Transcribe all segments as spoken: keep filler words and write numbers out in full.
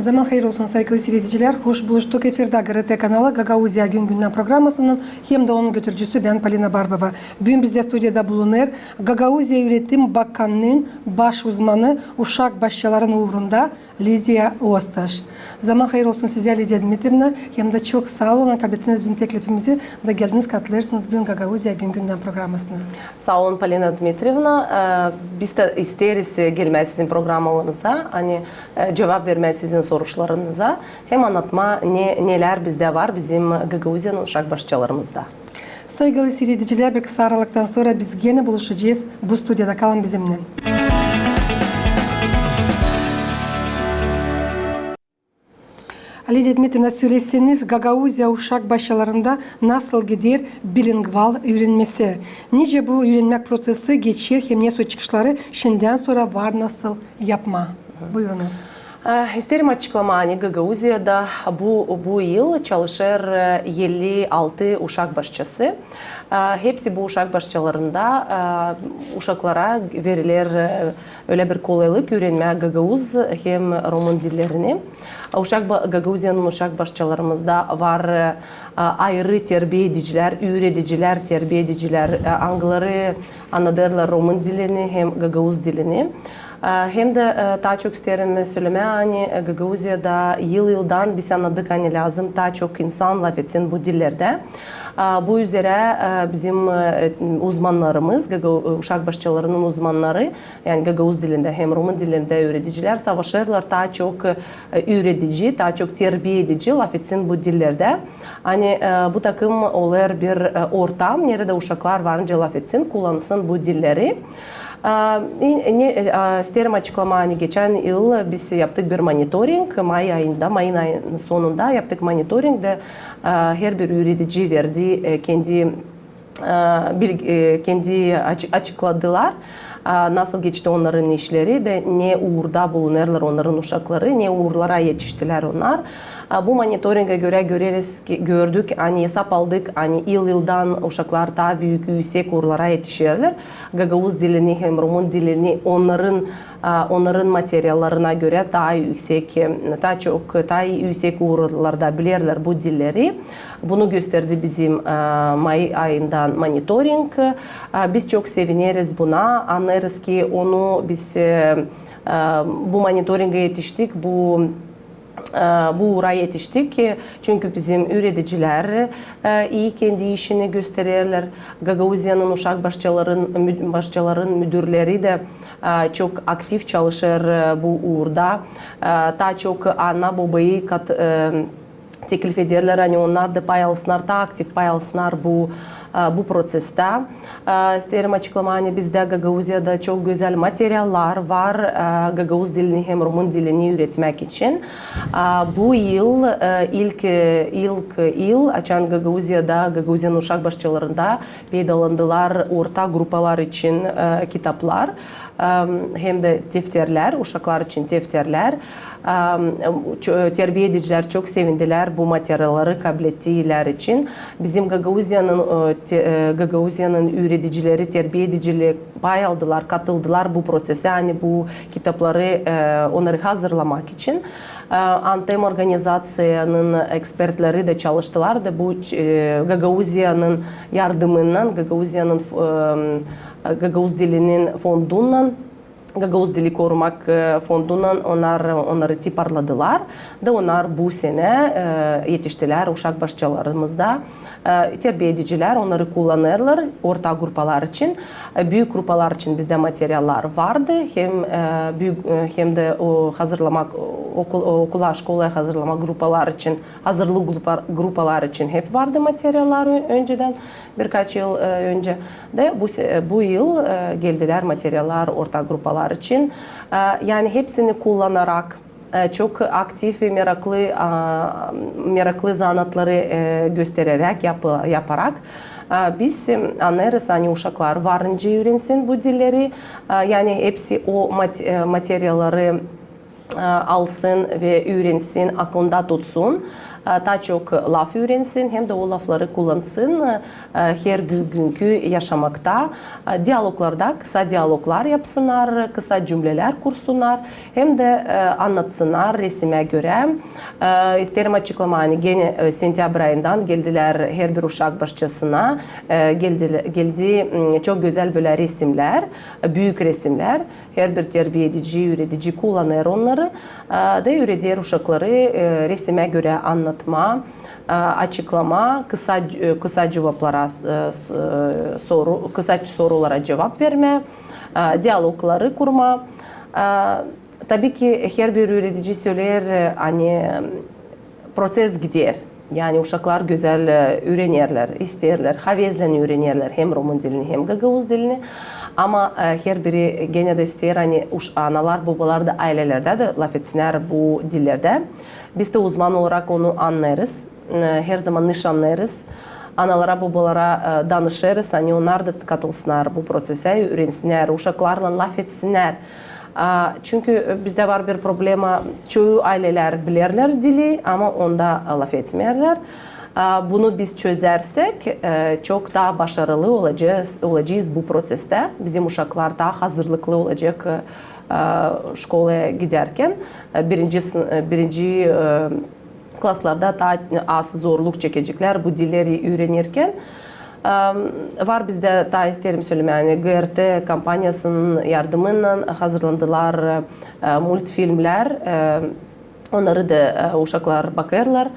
Zaman hayır olsun, saygılı siiredicilär. Hoş buluştuk efirdä GRT kanalı Gagauziya gün-gündän programasınnan hem dä onun götürücüsü bän, Polina Barbova. Büün bizdä studiyada bulunêr Gagauziya üüretim bakannıın baş uzmanı uşak başçaların uurunda Lidiya Ostaş. Zaman hayır olsun sizä, Lidiya Dmitrievna, hem dä çok saa olun, kabul ettiniz bizim teklifimizi da geldiniz, katılêrsınız büün Gagauziya gün-gündän programasına. Saa olun, Polina Dmitrievna. E, biz dä isteeriz, e, gelmää sizin programalarınıza, ani, e, cuvap vermää sizin soruşlarınıza hem annatmaa, ne, nelär bizdä var bizim Gagauziyanın uşak başçalarımızda. Saygılı siiredicilär, bir kısa aralıktan sora biz genä buluşacez bu studiyada. Kalın bizimnän. Lidiya Dmitrievna, söleseniz, Gagauziya uşak başçalarında nasıl gider bilingval üürenmesi? Nicä bu üürenmäk proţesi geçer hem ne soy çıkışları şindän sora var nasıl yapmaa? Buyurunuz. E, isteerim açıklamaa, ani Gagauziyada bu, bu yıl çalışêr, e, elli altı uşak başçası. E, hepsi bu uşak başçalarında, e, uşaklara veriler, e, ölä bir kolaylık üürenmää gagauz hem rumın dillerini. Uşak ba-, Gagauziyanın uşak başçalarımızda var, e, ayrı terbiedicilär, üüredicilär, terbiedicilär, e, angıları annadêrlar rumın dilini hem gagauz dilini. E, hem dä, e, taa çok isteerim sölemää, ani, e, Gagauziyada yıl-yıldan biz annadık, ani lääzım taa çok insan lafetsin bu dillerdä. E, bu üzerä, e, bizim, e, uzmannarımız, gaga-, uşak başçalarının uzmannarı, yani gagauz dilindä hem rumın dilindä üüredicilär savaşêrlar taa çok, e, üüredici, taa çok terbiedici lafetsin bu dillerdä. Ani, e, bu takım olêr bir, e, ortam, neredä uşaklar varınca lafetsin, kullansın bu dilleri. E, i-, ne, e, isteerim açıklamaa, ani geçän yıl biz yaptık bir monitoring, may ayında, mayın ayın sonunda yaptık monitoring da, e, herbir üüredici verdi, e, kendi e, bilg-, e, kendi açı-, açıkladılar, e, nasıl geçti onnarın işleri da ne uurda bulunêrlar onnarın uşakları, ne uurlara etiştilär onnar. E, bu monitoringa görä göreriz ki, gördük, ani esap aldık, ani yıl-yıldan uşaklar taa büük, üüsek uurlara etişerlär. Gagauz dilini hem rumın dilini onnarın a, onnarın materiallarına görä taa üüsek, e, taa çok, taa üüsek uurlarda bilerlär bu dilleri. Bunu gösterdi bizim, e, may ayından monitoring. E, biz çok sevineriz buna. Annêêrız ki, onu biz, e, e, bu monitoringa etiştik, bu, e, bu uura etiştik, çünkü bizim üüredicilär, e, ii kendi işini göstererlär. Gagauziyanın uşak başçaların, mü-, başçaların müdürleri dä, e, çok aktiv çalışêr, e, bu uurda. E, taa çok ana-bobayı kat-, e, teklif ederlär, ani onnar da pay alsınnar, taa aktiv pay alsınnar bu, e, bu proţestä. E, isteerim açıklamaa, ani bizdä Gagauziyada çok gözäl materiallar var, e, gagauz dilini hem rumın dilini üüretmäk için. E, bu yıl, e, ilk, e, ilk yıl, açan Gagauziyada, Gagauziyanın uşak başçalarında peydalandılar orta grupalar için, e, kitaplar, e, hem dä defterlär, uşaklar için defterlär. E, ço-, terbiedicilär çok sevindilär bu materialları kablettiler için. Bizim Gagauziyanın, e, te-, e, Gagauziyanın üüredicileri, terbiedicileri pay aldılar, katıldılar bu proţesä, ani bu kitapları, e, onnarı hazırlamak için. E, Antem organizaţiyanın ekspertleri dä çalıştılar da bu, e, Gagauziyanın yardımınnan, Gagauziyanın, e, gagauz dilinin fondunnan, gagauz dili korumak, e, fondunnan onnar, onnarı tiparladılar da onnar bu senä, e, etiştilär uşak başçalarımızda. E, terbiedicilär onnarı kullanêrlar orta grupalar için. E, büük grupalar için bizdä materiallar vardı. Hem, e, büük, e, hem dä o hazırlamak, okul-, okula, şkolaya hazırlamak grupalar için, hazırlık grupa-, grupalar için hep vardı materiallar ö-, öncedän, birkaç yıl, e, önce. Da bu se-, bu yıl, e, geldilär materiallar orta grupalar için. E, yani hepsini kullanarak, e, çok aktiv ve meraklı, a, meraklı zanaatları, e, göstereräk, yapı-, yaparak, a, biz, e, annêêrız, ani uşaklar varınca üürensin bu dilleri. A, yani hepsi o mat-, e, materialları, e, alsın ve üürensin, aklında tutsun. e, taa çok laf üürensin hem dä o lafları kullansın, e, hergüünkü yaşamakta. E, dialoglarda kısa dialoglar yapsınnar, kısa cümlelär kursunnar hem dä, e, annatsınnar resimä görä. E, isteerim açıklamaa, ani genä, e, sentябрь ayından geldilär herbir uşak başçasına, e, geldi, geldi, m, çok gözäl bölä resimlär, e, büük resimlär. Herbir terbiedici, üüredici kullanêr onnarı, e, da üüreder uşakları, e, resimä görä annatmaa, e, açıklamaa, kısa, e, kısa cuvaplara, e, s-, e, soru, kısa sorulara cuvap vermää, e, dialogları kurmaa. E, tabii ki herbir üüredici söleer, e, ani, e, proţes gider. Yani uşaklar gözäl, e, üürenerlär, isteerlär, havezlän üürenerlär hem romın dilini, hem gagauz dilini. Ama, e, herbiri genä dä isteer, ani uş-, analar, bobalar da aylelerdä dä lafetsinnär bu dillerdä. Biz dä uzman olarak onu annêêrız. E, herzaman iş annêêrız. Analara, bobalara, e, danışêrız, ani onnar da katılsınnar bu proţesä, üürensinnär, uşaklarlan lafetsinnär. A, çünkü, e, bizdä var bir problema, çoyu aylelär bilerlär dili, ama onda, e, lafetmeerlär. A, bunu biz çözärsäk, e, çok taa başarılı olacez, olacez bu proţesttä. Bizim uşaklar taa hazırlıklı olacek, e, e, şkolaya gidärkän. E, birinci sın-, e, birinci, e, klaslarda taa az zorluk çekeceklär bu dilleri üürenirkän. Em, var bizdä, taa isteerim sölemää, ani GRT kompaniyasının yardımınnan hazırlandılar, e, multfilmlär, e, onnarı da, e, uşaklar bakêrlar.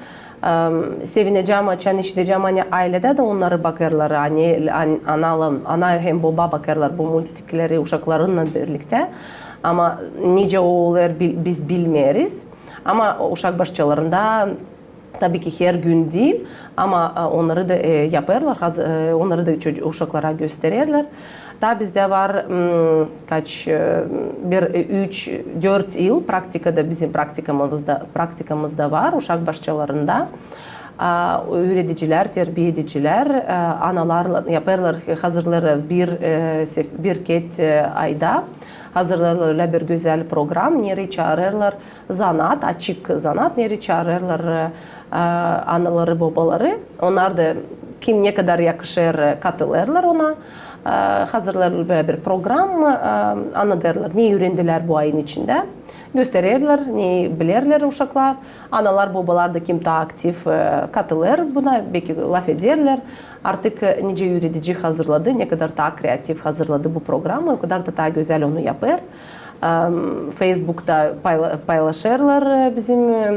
Em, sevinecäm, açan işidecäm, ani ayledä dä onnarı bakêrlar, ani, an-, ana, ana hem boba bakêrlar bu multikleri uşaklarınnan birliktä. Ama nicä o olêr, bi-, biz bilmeeriz. Ama uşak başçalarında, tabii ki, her gün diil, ama, e, onnarı da, e, yapêrlar, haz-, e, onnarı da çocu-, uşaklara göstererlär. Taa bizdä var, m, kaç, e, bir, e, üç, dört yıl praktikada, bizim praktikamızda, praktikamızda var uşak başçalarında. A, üüredicilär, terbiedicilär, e, analarlan yapêrlar, hazırlêêrlar bir, e, sef-, bir ket, e, ayda. Hazırlêêrlar ölä bir gözäl program, nereyi çaarêrlar zanaat, açık zanaat, nereyi çaarêrlar, e, anaları, bobaları. Onnar da kim ne kadar yakışêr, e, katılêrlar ona. E, hazırlêêrlar bölä bir program, e, annadêrlar, ne üürendilär bu ayın içindä. Göstererlär, ne bilerlär uşaklar. Analar, bobalar da kim taa aktiv, e, katılêr buna, beki lafederlär. Artık, e, nicä üüredici hazırladı, ne kadar taa kreativ hazırladı bu programı, o kadar da taa gözäl onu yapêr. Em, Feysbukta payla-, paylaşêrlar, e, bizim, e,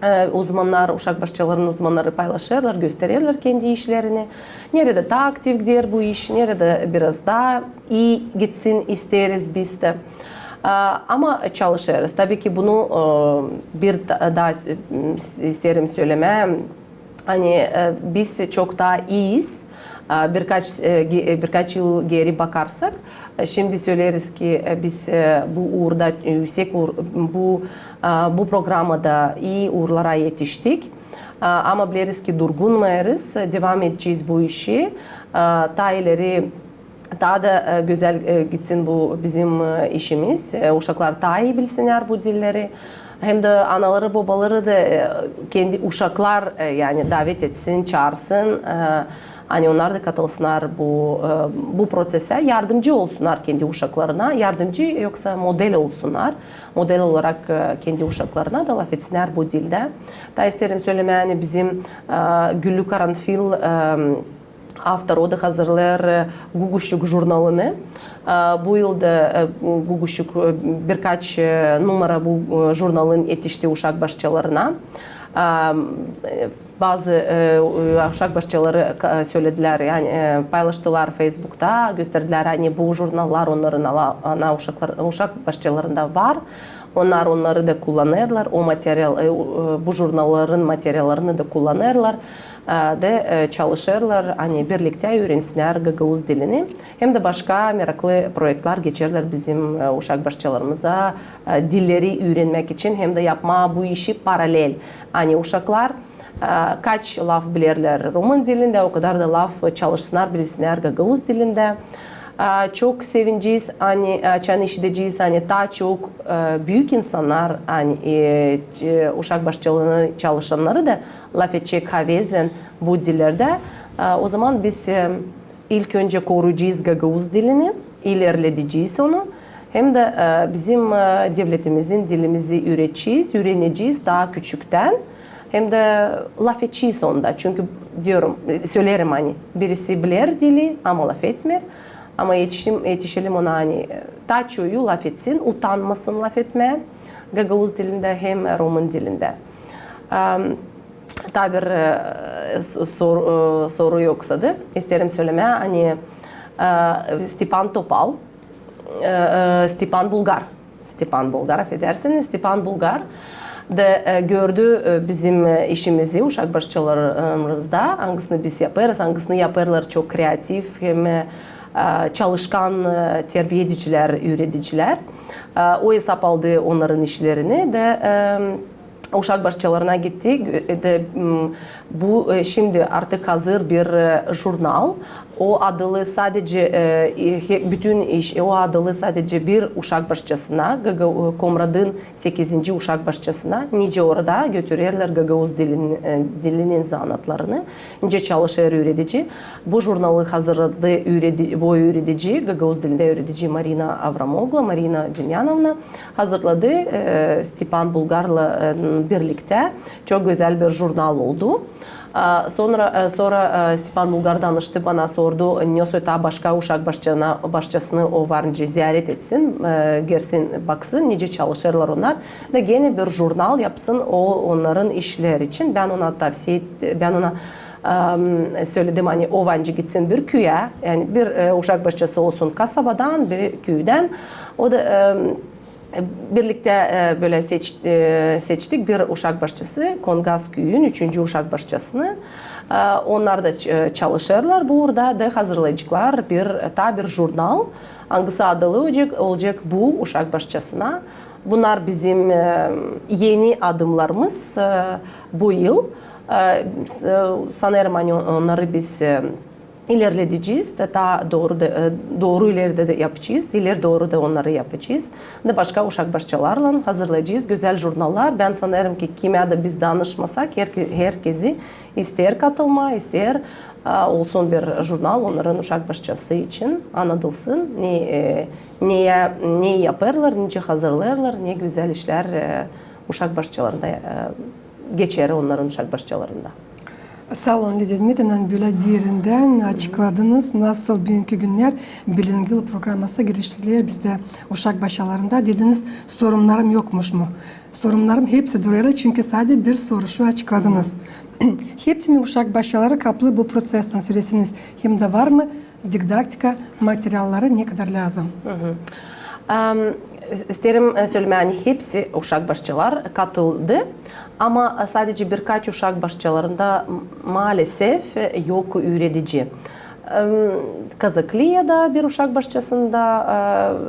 e, uzmannar, uşak başçalarının uzmannarı paylaşêrlar, göstererlär kendi işlerini. Neredä taa aktiv gider bu iş, neredä biraz taa ii gitsin, isteeriz biz dä. E, ama çalışêrız. Tabii ki, bunu, e, bir da-, taa s-, isteerim sölemää, ani, e, biz çok taa iiyiz, e, birkaç, e, ge-, e, birkaç yıl geeri bakarsak, e, şindi söleeriz ki, e, biz, e, bu uurda, e, üüsek uur-, bu, e, bu programada ii uurlara etiştik. E, ama bileriz ki, durgunmêêrız, devam edecez bu işi. E, taa ileri taa da, e, gözäl, e, gitsin bu bizim, e, işimiz, e, uşaklar taa ii bilsinnär bu dilleri. Hem dä anaları, bobaları da, e, kendi uşaklar, e, yani davet etsin, çaarsın, e, ani onnar da katılsınnar bu, e, bu proţesä, yardımcı olsunnar kendi uşaklarına, yardımcı yoksa model olsunnar, model olarak, e, kendi uşaklarına da lafetsinnär bu dildä. Taa isteerim sölemää, ani bizim, e, Güllü Karanfil, e, Avtor, o da hazırlêêr, e, Guguşçuk jurnalını. E, bu yıl da, e, Guguşçuk, e, birkaç, e, numara bu, e, jurnalın etişti uşak başçalarına. E, bazı, e, uşak başçaları ka-, söledilär, yani, e, paylaştılar Feysbukta, gösterdilär, ani bu jurnallar onnarın ala-, ana uşaklar, uşak başçalarında var. Onnar onnarı da kullanêrlar, o material, e, bu jurnalların materiallarını da kullanêrlar, e, da, e, çalışêrlar, ani birliktä üürensinnär gagauz dilini. Hem dä başka meraklı proektlär geçerlär bizim, e, uşak başçalarımıza, e, dilleri üürenmäk için hem dä yapmaa bu işi paralel. Ani uşaklar, e, kaç laf bilerlär romın dilindä, o kadar da laf çalışsınnar, bilsinnär gagauz dilindä. A, çok sevinecez, ani, açan işidecez, ani taa çok, e, büük insannar, ani, e, ç-, uşak başçalığına çalışannarı da lafedecek havezlän bu dillerdä. A, ozaman biz, e, ilk öncä koruyacez gagauz dilini, ilerledecez onu. Hem dä, e, bizim, e, devletimizin dilimizi üüredecez, üürenecez taa küçüktän. Hem dä lafedecez onda. Çünkü, diyorum, e, söleerim, ani birisi biler dili, ama lafetmeer. Ama etişim, etişelim ona, ani, e, taa çoyu lafetsin, utanmasın lafetmää gagauz dilindä hem romın dilindä. Am, taa bir, e, s-, sor-, e, soru yoksa da, isteerim sölemää, ani, e, Stepan Topal, e, e, Stepan Bulgar. Stepan Bulgar, afedersiniz, Stepan Bulgar da, e, gördü, e, bizim, e, işimizi uşak başçalarımızda, angısını biz yapêrız, angısını yapêrlar çok kreativ hem, e, e, çalışkan, e, terbiyedicilär, üüredicilär. E, o esap aldı onnarın işlerini da, e, uşak başçalarına gitti. Gö-, e, da, m, bu, e, şindi artık hazır bir, e, jurnal. O adılı sadece, e, e, he-, bütün iş, e, o adılı sadece bir uşak başçasına, G G, e, Komratın sekizinci uşak başçasına, nicä orada götürerlär gagauz dilin-, e, dilinin zanaatlarını, nicä çalışêr üüredici. Bu jurnalı hazırladı üüredi-, bu üüredici, gagauz dilindä üüredici Marina Avramoglu, Marina Demyanovna hazırladı, e, Stepan Bulgarla, e, birliktä. Çok gözäl bir jurnal oldu. A, sora, e, sora, e, Stepan Bulgar danıştı bana, sordu, ne soy taa başka uşak başçana-, başçasını o var nicä ziyaret etsin, e, gelsin, baksın, nicä çalışêrlar onnar. Da genä bir jurnal yapsın o, onnarın işleri için. Bän ona tavsiye et-, bän ona, em, söledim, ani o var nicä gitsin bir küüyä, yani bir, e, uşak başçası olsun kasabadan, bir küüdän. O da, em, birliktä, e, bölä seç-, e, seçtik bir uşak başçası, Kongaz küüyün üçüncü uşak başçasını. E, onnar da ç-, e, çalışêrlar burada da hazırlayaceklar bir, e, taa bir jurnal, angısı adılı olacek, olacek bu uşak başçasına. Bunnar bizim, e, eni adımnarımız, e, bu yıl. E, s-, e, sanêrım, ani on-, onnarı biz, e, ilerledecez da taa dooru da, e, dooru ileride dä yapacez, ileri dooru da onnarı yapacez. Da başka uşak başçalarlan hazırlayacez gözäl jurnallar. Bän sanêrım ki, kimä dä biz danışmasak, herke-, herkezi isteer katılmaa, isteer, e, olsun bir jurnal onnarın uşak başçası için, annadılsın, ne, e, ne ya-, ne yapêrlar, nicä hazırlêêrlar, ne gözäl işlär, e, uşak başçalarında, e, geçer onnarın uşak başçalarında. Saa olun, Lidiya Dmitriyevna, bölä derindän açıkladınız, nasıl büünkü günnär bilingvil programası geliştiriler bizdä uşak başçalarında. Dediniz, sorunnarım yokmuş mu? Sorunnarım hepsi durêrlar, çünkü sade bir soruşu açıkladınız. Hepsi mi uşak başçaları kaplı bu proţestan, söleseniz, hem dä var mı didaktika materialları, ne kadar lääzım? Em, isteerim, e, sölemää, ani hepsi uşak başçalar katıldı, ama, e, sadece birkaç uşak başçalarında m-, maalesef, e, yok üüredici. Em, Kazakliyada bir uşak başçasında,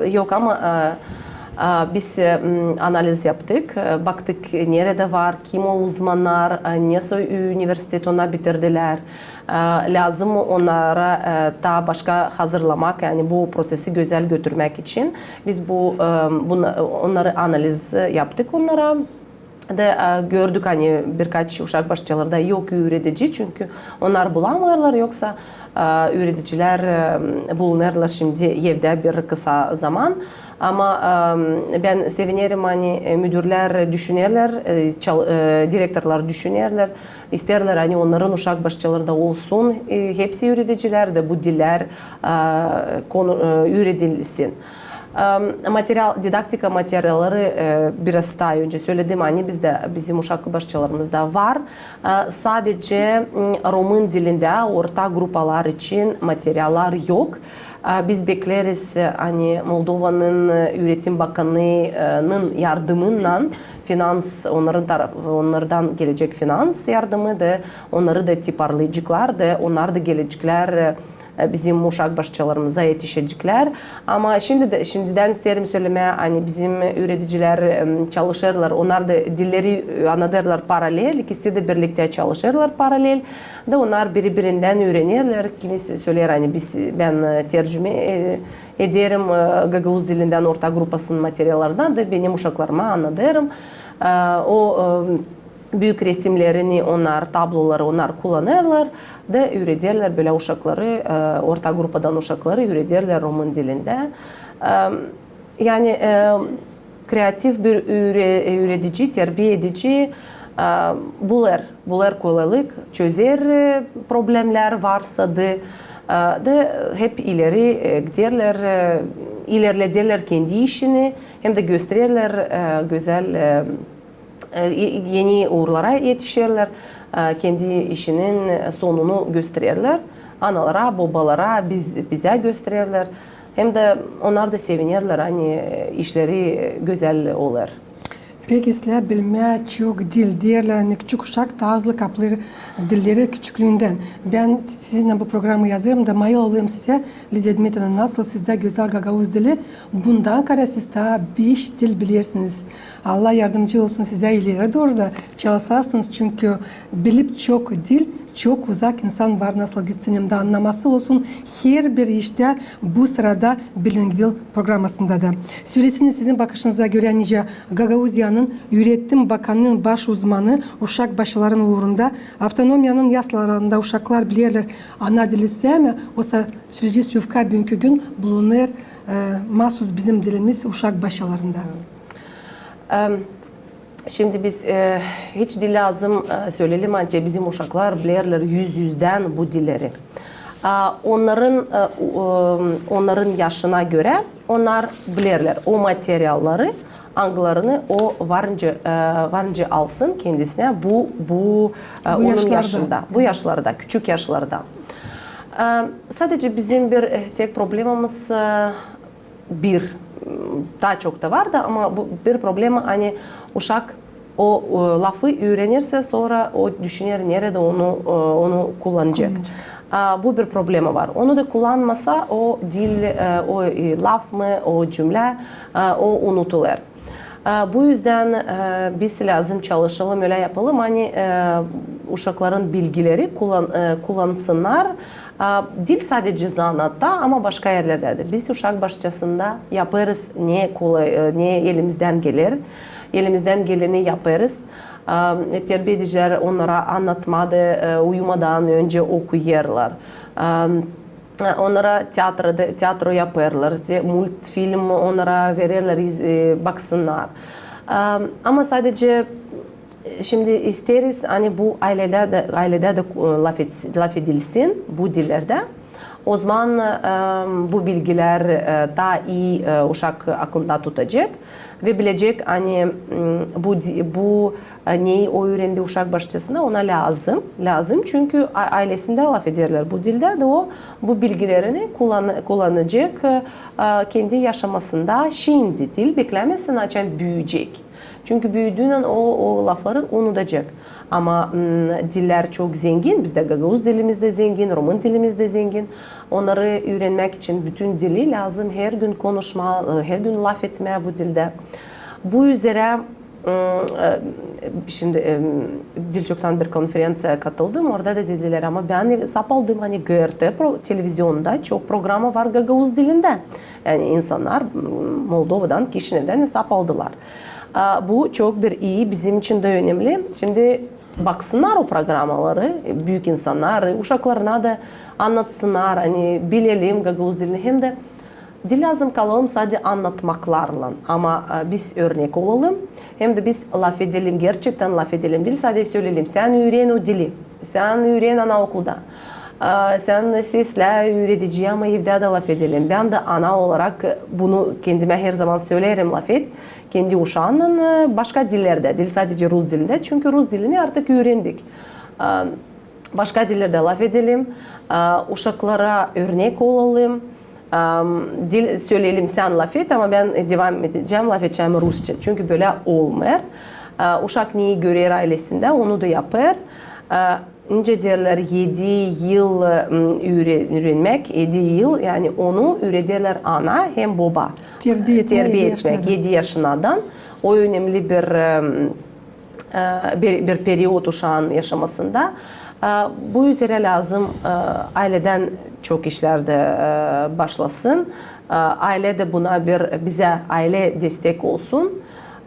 e, yok, ama, e, e, biz, e, m, analiz yaptık, e, baktık, neredä var, kim o uzmannar, e, ne soy universitet ona bitirdilär. E, lääzım onnara, e, taa başka hazırlamak, yani bu proţesi gözäl götürmäk için biz bu, e, buna-, onnarı analiz yaptık onnara. Da, e, gördük, ani birkaç uşak başçalarda yok üüredici, çünkü onnar bulamêêrlar, yoksa, e, üüredicilär, e, bulunêrlar şindi evdä bir kısa zaman. Ama, e, bän sevinerim, ani, e, müdürlär düşünerlär, e, çal-, e, direktorlar düşünerlär, isteerlär, ani onnarın uşak başçalarında olsun, e, hepsi üüredicilär dä bu dillär, e, konu-, e, üüredilsin. E, material, didaktika materialları, e, biraz taa öncä söledim, ani bizdä, bizim uşak başçalarımızda var. E, sadece, m, romın dilindä orta grupalar için materiallar yok. E, biz bekleriz, e, ani Moldovanın, e, üüretim bakanının yardımınnan finans, onnarın taraf-, onnardan gelecek finans yardımı da, onnarı da tiparlayaceklar da, onnar da geleceklär, e, e, bizim uşak başçalarımıza etişeceklär. Ama şindi dä, şindidän isteerim sölemää, ani bizim üüredicilär, em, çalışêrlar, onnar da dilleri, e, annadêrlar paralel, ikisi dä birliktä çalışêrlar paralel. Da onnar biri-birindän üürenerlär, kimisi söleer, ani biz, bän, e, tercüme, e, ederim, e, gagauz dilindän orta grupasının materiallarından da benim uşaklarıma annadêrım. E, o, e, büük resimlerini onnar, tabloları onnar kullanêrlar da üürederlär bölä uşakları, e, orta grupadan uşakları üürederlär rumın dilindä. E, yani, e, kreativ bir üüre-, üüredici, terbiä edici, e, bulêr, bulêr kolaylık, çözer, e, problemlär varsa da, e, da hep ileri, e, giderlär, e, ilerlederlär kendi işini, hem dä göstererlär, e, gözäl, e, e, e, eni uurlara etişerlär, e, kendi işinin sonunu göstererlär analara, bobalara, biz-, bizä göstererlär. Hem dä onnar da sevinerlär, ani, e, işleri gözäl olêr. Pek islää bilmää çok dil, deerlär, ani küçük uşak taa hızlı kaplêêr dilleri küçüklüündän. Bän sizinnän bu programı yazêrım da mayıl olêrım sizä, Lidiya Dmitriyevna, nasıl sizdä gözäl gagauz dili, bundan kaarä siz taa beş dil bilersiniz. Allah yardımcı olsun sizä ileri dooru da çalışarsınız, çünkü bilip çok dil, çok uzak insan var, nasıl gitsin hem dä annaması olsun herbir iştä bu sırada bilingvil programasında da. Söleseniz, sizin bakışınıza görä, nicä Gagauziyanın üüretim bakanının baş uzmanı uşak başçaların uurunda avtonomiyanın yaslalarında uşaklar bilerlär ana dili sä mi, osa sözü suvka büünkü gün bulunêr, e, maasuz bizim dilimiz uşak başçalarında. Em, şindi biz, e, hiç diil lääzım, e, söleyelim, ani bizim uşaklar bilerlär üz-üzdən bu dilleri. A, onnarın, e, u-, e, onnarın yaşına görä onnar bilerlär o materialları, angılarını o var nicä, e, var nicä alsın kendisinä bu, bu, e, onun yaşında, bu yaşlarda, küçük yaşlarda. E, sadecä bizim bir, e, tek problemamız, e, bir, m, taa çok da var da, ama bu bir problema, ani uşak o, e, lafı üürener sä, sora o düşüner, neredä onu, e, onu kullanacek. A, bu bir problema var. Onu da kullanmasa, o diil, e, o, e, laf mı, o cümlä, e, o unutulêr. E, bu üzdän, e, biz lääzım çalışalım, ölä yapalım, ani, e, uşakların bilgileri kullan-, e, kullansınnar, a, diil sadecä zanaatta, ama başka erlerdä dä. Biz uşak başçasında yapêrız ne kolay, e, ne elimizdän geler. Elimizdän geleni yapêrız. A, terbiä edicilär onnara annatmaa da, e, uyumadan öncä okuyêrlar. A, onnara teatro da, teatro yapêrlar, te-, multfilm onnara vererlär, iz-, e, baksınnar. A, ama sadecä Şindi isteeriz, ani bu ayledä dä, ayledä dä, e, lafet-, lafedilsin bu dillerdä. Ozaman, e, bu bilgilär, e, taa ii, e, uşak aklında tutacek ve bilecek, ani, m, bu di-, bu, e, neyi o üürendi uşak başçasında, ona lääzım, lääzım, çünkü a-, aylesindä lafederlär bu dildä, da o bu bilgilerini kullan-, kullanacek, e, kendi yaşamasında şindi diil, beklämesin, açan büüyecek. Çünkü büüdüünän o, o lafları unudacek. Ama, m, dillär çok zengin, bizdä gagauz dilimiz dä zengin, rumın dilimiz dä zengin. Onnarı üürenmäk için bütün dili lääzım her gün konuşmaa, e, her gün lafetmää bu dildä. Bu üzerä, m, e, şindi, e, diil çoktan bir konferenţiyaya katıldım, orada da dedilär, ama bän sapaldım, ani G R T pro-, televizionda çok programa var gagauz dilindä. Yani insannar, m, Moldovadan, Kişinevdän sapaldılar. A, bu çok bir ii, bizim için dä önemli. Şindi baksınnar o programaları, büük insannar, uşaklarına da annatsınnar, ani bilelim gagauz dilini, hem dä diil lääzım kalalım sade annatmaklarlan, ama, e, biz örnek olalım, hem dä biz lafedelim, gerçektän lafedelim, diil sade söleyelim, sän üüren o dili. Sän üüren annaokulda. A, sän seslä üürediciyi, ama evdä dä lafedelim. Bän dä ana olarak bunu kendimä herzaman söleerim, lafet kendi uşaannan, e, başka dillerdä, diil sadecä rus dilindä, çünkü rus dilini artık üürendik. A, başka dillerdä lafedelim, a, uşaklara örnek olalım. Am, diil söleyelim, sän lafet, ama bän devam edecäm, lafedecäm rusça. Çünkü bölä olmêêr. A, uşak neyi görer aylesindä, onu da yapêr. A, Nicä deerlär, edi yıl, m, üüre-, üürenmäk, edi yıl, yani onu üürederlär ana hem boba. Terbiä etmää edi yaşınnadan. Edi yaşınnadan. O önemli bir, m, e, bir, bir period uşaan yaşamasında. E, bu üzerä lääzım, e, ayledän çok işlär dä, e, başlasın. E, aylä dä buna bir, bizä aylä destek olsun.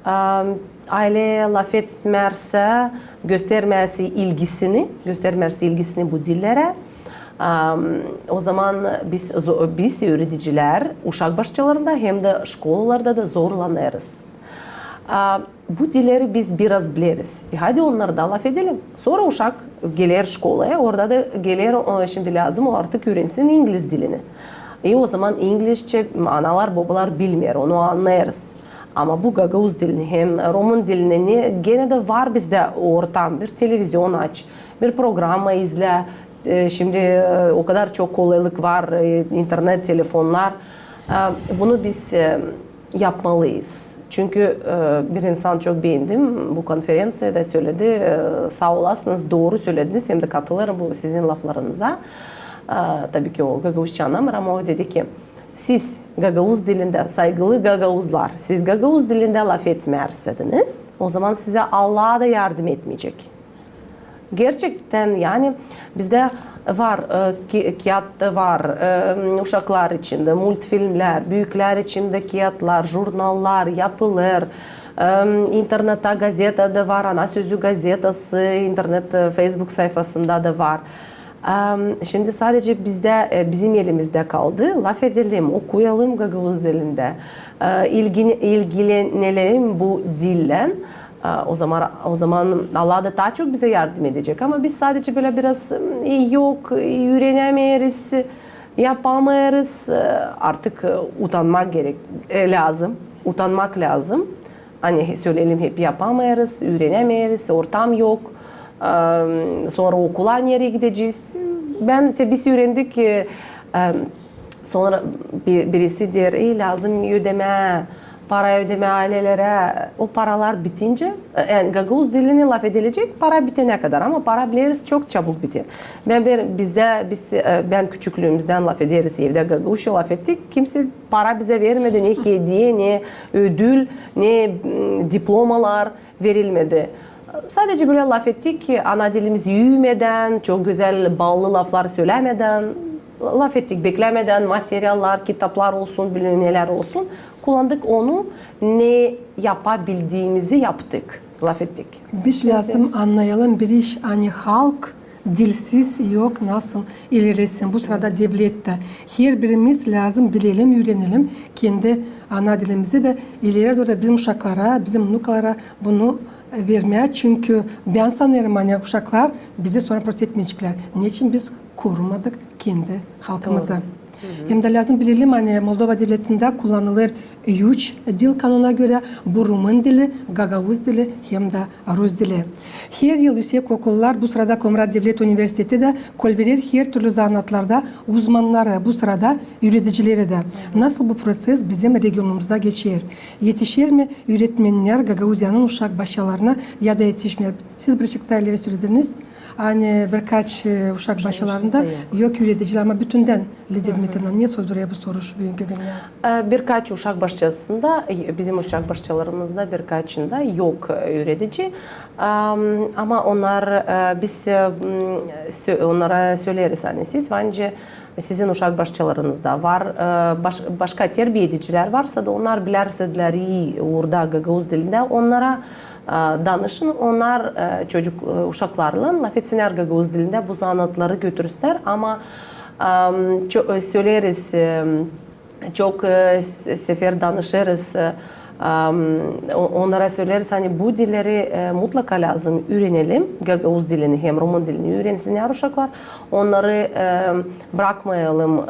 E, aylä lafetmärsä, göstermärsä ilgisini, göstermärsä ilgisini bu dillerä, e, ozaman biz zo-, biz üüredicilär uşak başçalarında hem dä şkolalarda da zorlanêrız. E, bu dilleri biz biraz bileriz. E, hadi onnarı da lafedelim. Sora uşak geler şkolaya, orada da geler, o, şindi lääzım o artık üürensin ingiliz dilini. E, ozaman ingilizçä analar, bobalar bilmeer, onu annêêrız. Ama bu gagauz dilini hem rumın dilini ne, genä dä var bizdä ortam, bir televizion aç, bir programa izlä. E, şindi, e, o kadar çok kolaylık var, e, internet, telefonnar. E, bunu biz, e, yapmalıyız. Çünkü, e, bir insan çok beendim bu konferenţiyada söledi, e, saa olasınız, dooru sölediniz, hem dä katılêrım bu sizin laflarınıza. E, tabii ki o gagauzça annamêêr, ama o dedi ki, siz gagauz dilindä, saygılı gagauzlar, siz gagauz dilindä lafetmärsädiniz, ozaman sizä Allah da yardım etmeyecek. Gerçektän, yani, bizdä var, e, ki-, kiyat var, e, uşaklar için dä, multfilmlär, büüklär için dä kiyatlar, jurnallar yapılêr, e, internettä gazeta da var, Ana sözü gazetası, internet, e, Facebook sayfasında da var. E, şindi sadecä bizdä, e, bizim elimizdä kaldı lafedelim, okuyalım gagauz dilindä, e, ilgini-, ilgilenelim bu dillän. A, ozaman, ozaman Allah da taa çok bizä yardım edecek. Ama biz sadecä bölä biraz, m, yok, üürenämeeriz, yapamêêrız. E, artık, e, utanmak gerek, e, lääzım. Utanmak lääzım. Ani söleyelim hep yapamêêrız, üürenämeeriz, ortam yok. E, sora okula nereyi gidecez? Bän te biz üürendik, e, e, sora bi-, birisi deer, e, lääzım ödemää, para ödemää aylelerä. O paralar bitincä, e, yani gagauz dilini lafedilecek para bitenä kadar, ama para bileriz çok çabuk biter. Bän bir, bizdä, biz, e, bän küçüklüümüzdän lafederiz evdä gagauzça lafettik, kimsey para bizä vermedi, ne hediye, ne ödül, ne, m, diplomalar verilmedi. Sadecä bölä lafettik, ana dilimiz üümedän, çok gözäl, ballı laflar sölämedän, lafettik, beklämedän materiallar, kitaplar olsun, bilmäm nelär olsun. Kullandık onu, ne yapabildiimizi yaptık, lafettik. Biz lääzım annayalım bir iş, ani halk dilsiz yok nasıl ilerlesin. Bu sırada devlet tä. Herbirimiz lääzım bilelim, üürenelim kendi ana dilimizi dä. İleri dooru bizim uşaklara, bizim unukalara bunu vermää, çünkü bän sanêrım, ani uşaklar bizi sora prost etmeyeceklär. Neçin biz korumadık kendi halkımızı? Hem dä lääzım bilelim, ani Moldova devletindä kullanılêr üç dil kanuna görä, bu rumın dili, gagauz dili hem dä rus dili. Her yıl üüsek okullar, bu sırada Komrat devlet universiteti dä kolverer her türlü zanaatlarda uzmannarı, bu sırada üüredicileri dä. Nasıl bu proţes bizim regionumuzda geçer? Etişer mi üüretmennär Gagauziyanın uşak başçalarına ya da etişmeer? Siz birazcık taa ileri sölediniz, ani birkaç, e, uşak başçalarında yok üürediciler, ama bütündän, Lidiya Dmitriyevna, ne sorduruyor bu soruş büünkü günnär? E, birkaç uşak başçasında, e, bizim uşak başçalarımızda birkaçında yok, e, üüredici. Am, ama onnar, e, biz, e, m, sö-, onnara söleriz, ani siz, bence, sizin uşak başçalarınızda var, e, baş-, başka terbiedicilär varsa da, onnar bilärsädilär ii uurda gagauz dilindä, onnara, e, danışın, onnar, e, çocuk, e, uşaklarlan lafetsinnär gagauz dilindä, bu zanaatları götürsünnär, ama, am, ço-, e, söleriz, e, Çok, e, s-, sefer danışêrız, e, am, o-, onnara söleriz, ani bu dilleri, e, mutlaka lääzım üürenelim, gagauz dilini hem rumın dilini üürensinnär uşaklar. Onnarı, e, brakmayalım, e,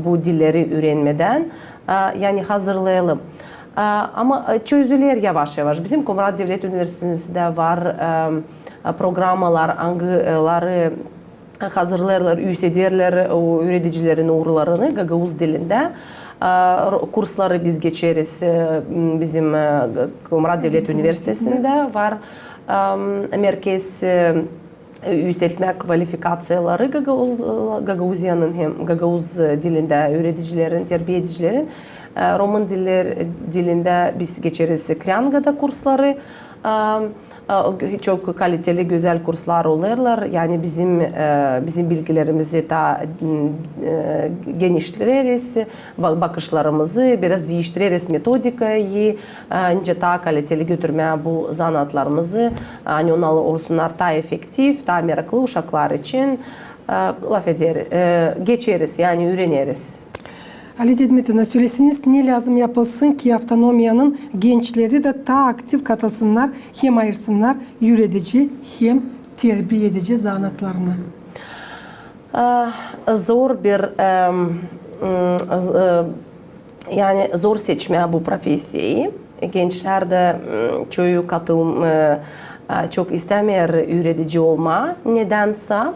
bu dilleri üürenmedän, e, yani hazırlayalım. E, ama, e, çözüler yavaş-yavaş. Bizim Komrat devlet universitetindä var, e, programalar, angıları hazırlêêrlar, üürederlär o üüredicilerin uurlarını gagauz dilindä. E, ro-, kursları biz geçeriz, e, m, bizim, e, G-, Komrat devlet universitetindä var, e, m, merkez, e, üüseltmää kvalifikaţiyaları gagauz, Gagauziyanın hem gagauz dilindä üüredicilerin, terbiyedicilerin. E, romın diller, dilindä biz geçeriz Kreangada kursları. E, e, çok kaliteli, gözäl kurslar olêrlar. Yani bizim, e, bizim bilgilerimizi taa, m, e, geniştireriz, ba-, bakışlarımızı biraz diiştireriz, metodikayı, e, nicä taa kaliteli götürmää bu zanaatlarımızı, ani onnar olsunnar taa efektiv, taa meraklı uşaklar için, e, lafeder, e, geçeriz, yani üüreneriz. Alidiya Dmitriyevna, söleseniz, ne lääzım yapılsın, ki avtonomiyanın gençleri dä taa aktiv katılsınnar hem ayırsınnar üüredici hem terbiyedici zanaatlarını? E, zor bir, e, m, z-, e, Yani zor seçmää bu profesiyayı. Gençlär dä, m, çoyu katılm-, e, e, çok istämeer üüredici olmaa nedänsä.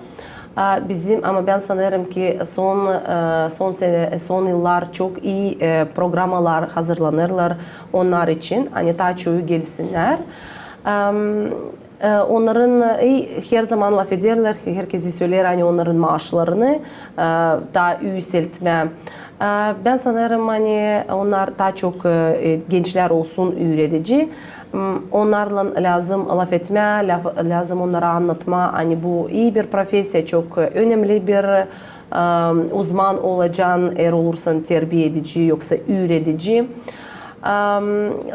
E, bizim, ama bän sanêrım ki son, e, son sene, son yıllar çok ii, e, programalar hazırlanêrlar onnar için, ani taa çoyu gelsinnär. Em, E, onnarın, e, herzaman lafederlär, herkezi söleer, ani onnarın maaşlarını, e, taa üüseltmää. E, bän sanêrım, ani onnar taa çok, e, gençlär olsun üüredici. M, onnarlan lääzım lafetmää, laf-, lääzım onnara annatmaa, ani bu ii bir profesiya, çok, e, önemli bir, e, uzman olacan, eer olursan terbiyedici yoksa üüredici. Am,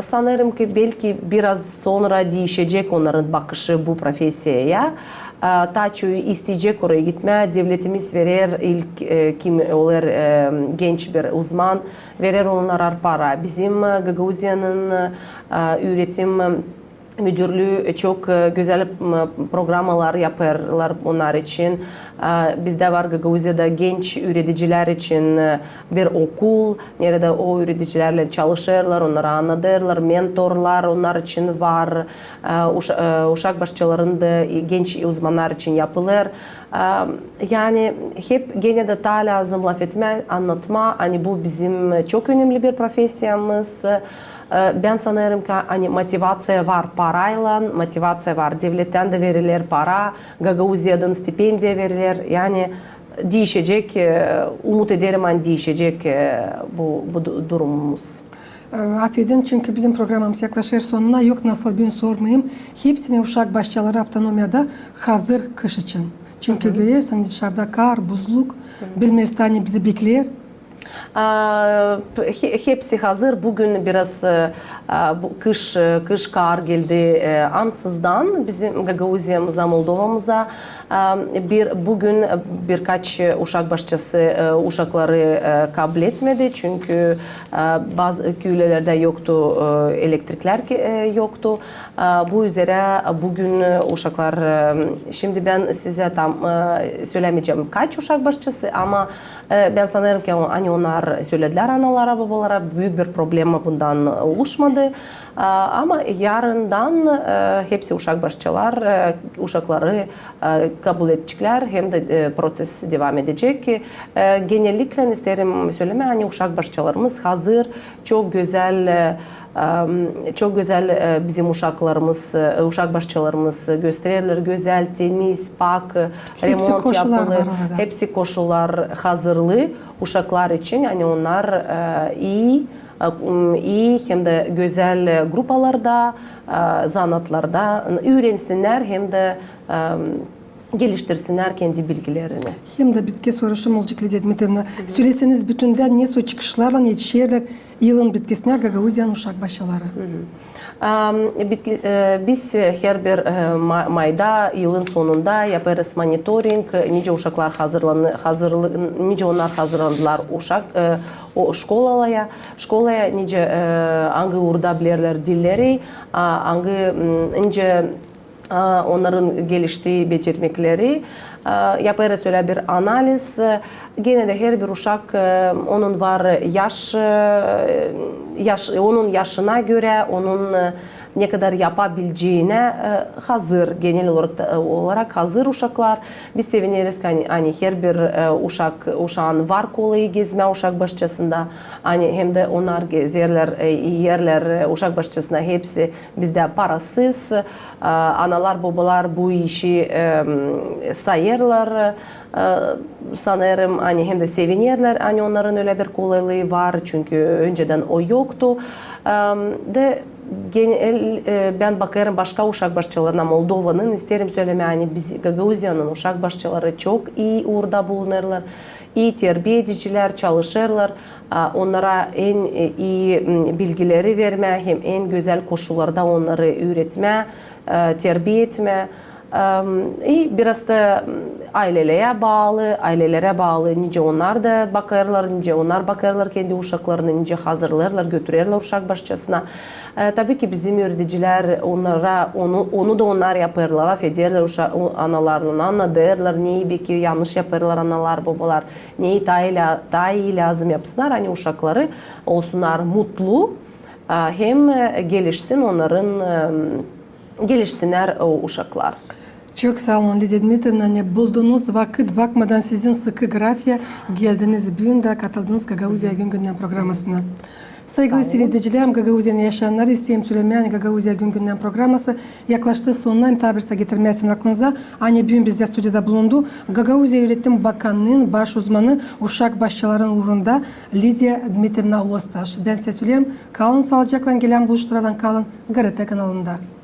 sanêrım ki, belki biraz sora diişecek onnarın bakışı bu profesiyaya. A, taa çoyu isteyecek oraya gitmää. Devletimiz verer ilk, e, kim olêr, e, genç bir uzman, verer onnara para. Bizim, e, Gagauziyanın, e, üüretim müdürlüü çok, e, gözäl, m, programalar yapêrlar onnar için. E, bizdä var Gagauziyada genç üüredicilär için, e, bir okul, neredä o üüredicilärlän çalışêrlar, onnara annadêrlar, mentorlar onnar için var, e, uş-, e, uşak başçalarında, e, genç uzmannar için yapılêr. E, yani hep genä dä taa lääzım lafetmää, annatmaa, ani bu bizim çok önemli bir profesiyamız. E, bän sanêrım ki, ani motivaţiya var paraylan, motivaţiya var, devlettän dä veriler para, Gagauziyadan stipendiya veriler, yani diişecek, e, umut ederim, ani diişecek, e, bu, bu du-, durumumuz. E, afedin, çünkü bizim programamız yaklaşêr sonuna, yok nasıl bän sormayım. Hepsi mi uşak başçaları avtonomiyada hazır kış için? Çünkü görersin, dışarda kar, buzluk, bilmeeriz, ani bizi bekleer. A, he-, hepsi hazır. Bugün biraz, e, a, bu kış, e, kış kar geldi, e, ansızdan bizim Gagauziyamıza, Moldovamıza. A, bir, bugün, e, birkaç, e, uşak başçası, e, uşakları, e, kabletmedi, çünkü, e, bazı küülerdä yoktu, e, elektriklär ki, e, yoktu. A, bu üzerä bugün, e, uşaklar, e, şindi bän sizä tam, e, sölämeyecäm, kaç uşak başçası, ama E, bän sanêrım ki, ani onnar söledilär analara, babalara, büük bir problema bundan oluşmadı. A, ama yarından, e, hepsi uşak başçalar, e, uşakları, e, kabul edeceklär, hem dä, e, proţes devam edecek. E, genellikle isteerim sölemää, ani uşak başçalarımız hazır, çok gözäl, e, Am, çok gözäl, e, bizim uşaklarımız, e, uşak başçalarımız göstererlär, gözäl, temiz, pak, e, remont yapılı. Hepsi koşullar hazırlı uşaklar için, ani onnar, e, ii, e, m, ii hem dä gözäl, e, grupalarda, e, zanaatlarda üürensinnär hem dä, e, geliştirsinnär kendi bilgilerini. Hem dä bitki soruşum olacek, Lidiya Dmitriyevna. Söleseniz, bütündä ne soy çıkışlarlan etişerlär yılın bitkisinä Gagauziyanın uşak başçaları? Am, bitki, e, biz herbir, e, ma-, mayda, yılın sonunda yapêrız monitoring, nicä uşaklar hazırlanı-, hazırlı-, nicä onnar hazırlandılar uşak, e, o şkolaya, şkolaya, nicä, e, angı uurda bilerlär dilleri, a, angı, m, nicä a, onnarın gelişti becermekleri. A, yapêrız ölä bir analiz. Genä dä herbir uşak, e, onun var yaş, e, yaş, onun yaşına görä, onun, e, ne kadar yapabileceenä, e, hazır, genel olarak da, e, olarak hazır uşaklar. Biz sevineriz, ani, ani herbir, e, uşak, uşaan var kolayı gezmää uşak başçasında, ani hem dä onnar gezerlär, e, erlär, e, uşak başçasında hepsi bizdä parasız. E, analar, bobalar bu işi, e, sayêrlar, e, sanêrım, ani hem dä sevinerlär, ani onnarın ölä bir kolaylıı var, çünkü öncedän o yoktu. E, da genel, e, bän bakêrım başka uşak başçalarına Moldovanın, isteerim sölemää, ani biz, Gagauziyanın uşak başçaları çok ii uurda bulunêrlar, ii terbiedicilär çalışêrlar, a, onnara en, e, ii, m, bilgileri vermää hem en gözäl koşullarda onnarı üüretmää, e, terbiye etmää. E, i biraz da, m, aylelerä baalı, aylelerä baalı, nicä onnar da bakêrlar, nicä onnar bakêrlar kendi uşaklarını, nicä hazırlêêrlar, götürerlär uşak başçasına. E, tabii ki bizim üüredicilär onnara, onu, onu da onnar yapêrlar, lafederlär uşa-, o, analarına, annadêrlar, neyi beki yannış yapêrlar analar, bobalar, neyi taa ii lä-, taa ii lääzım yapsınnar, ani uşakları olsunnar mutlu, e, hem, e, gelişsin onnarın, e, gelişsinnär, e, uşaklar. Çok saa olun, Lidiya Dmitriyevna, ani buldunuz vakıt, bakmadan sizin sıkı grafiä, geldiniz büün dä katıldınız Gagauziya gün-gündän programasına. Saygılı siiredicilerim, Gagauziyanın yaşayannarı, isteerim sölemää, ani Gagauziya gün-gündän programası yaklaştı sonuna, hem taa bir saa getirmäsin aklınıza, ani büün bizdä studiyada bulundu Gagauziya Üüretim Bakannıın baş uzmanı uşak başçaların uurunda Lidiya Dmitriyevna Ostaş. Bän sizä söleerim, kalın saalıcaklan, gelän buluşmadan kalın GRT kanalında.